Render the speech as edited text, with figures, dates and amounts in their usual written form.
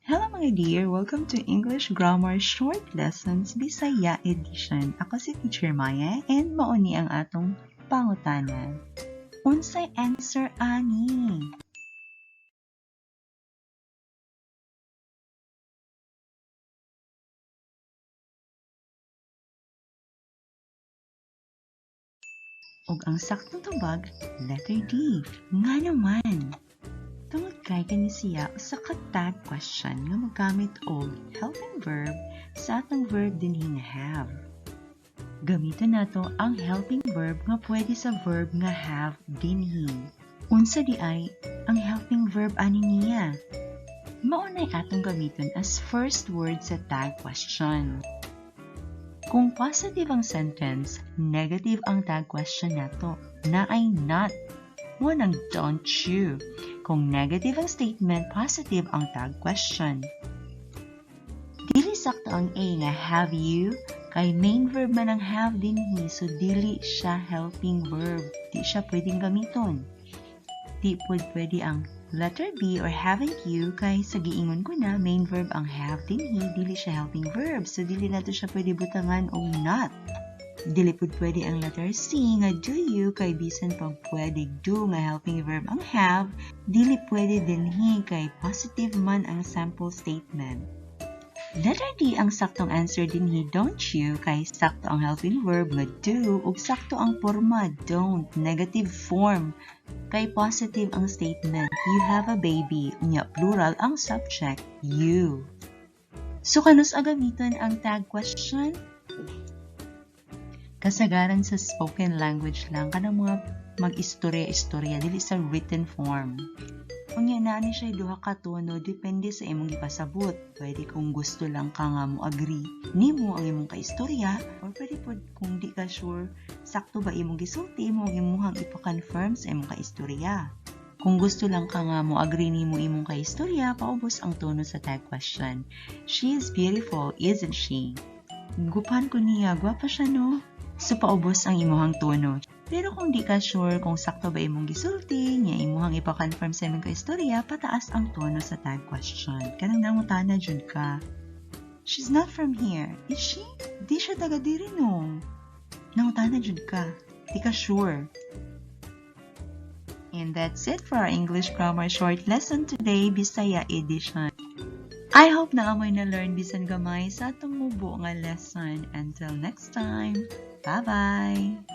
Hello, mga dear! Welcome to English Grammar Short Lessons Bisaya Edition. Ako si Teacher Maya and mao ni ang atong pangutana. Unsay answer ani? Ug ang saktong tubag, letter D. Nga naman? Tungod kay kani siya usa ka tag question nga mogamit og helping verb sa atong verb dinhi nga have. Gamiton nato ang helping verb nga pwede sa verb nga have dinhi. Unsa di ay ang helping verb ani niya? Mao nay atong gamiton as first word sa tag question. Kung positive ang sentence, negative ang tag question nato, naay not. Mao nang don't you. Kung negative ang statement, positive ang tag question. Dili sakto ang A nga have you, kay main verb man ang have dinhi, so dili siya helping verb. Di siya pwedeng gamiton. Di pud pwede ang letter B or haven't you, kay sa giingon ko na main verb ang have dinhi, dili siya helping verb, so dili nato siya pwede butangan og not. Dili pud pwede ang letter C nga do you, kay bisan pag pwede do nga helping verb ang have, dili pwede dinhi kay positive man ang sample statement. Letter D ang saktong answer dinhi, don't you, kay sakto ang helping verb nga do ug sakto ang porma don't, negative form, kay positive ang statement, you have a baby, unya plural ang subject, you. So kanus-a gamiton ang tag question? Kasagaran sa spoken language lang, kanang mga mag-istorya-istorya, dili sa written form. Unya naa ni siya duha ka tono depende sa imong gipasabot. Pwede kung gusto lang ka nga mo agree nimo ang imong kaistorya, or pwede pod kung di ka sure sakto ba imong gisulti mo ang imuhang ipa-confirm sa imong kaistorya. Kung gusto lang ka nga mo agree nimo imong kaistorya, paubos ang tono sa tag question. She is beautiful, isn't she? Gupan ko niya, gwapa siya no? So paubos ang imuhang tono. Pero kung di ka sure kung sakto ba imong gisulti, nya imuhang ipa-confirm sa imong kaistorya, pataas ang tono sa tag question. Kanang nangutana jud ka. She's not from here. Is she? Di siya taga diri no. Nangutana jud ka. Di ka sure. And that's it for our English Grammar Short Lesson today, Bisaya Edition. I hope na amoy na-learn bisan gamay sa atong mubo nga lesson. Until next time, bye-bye!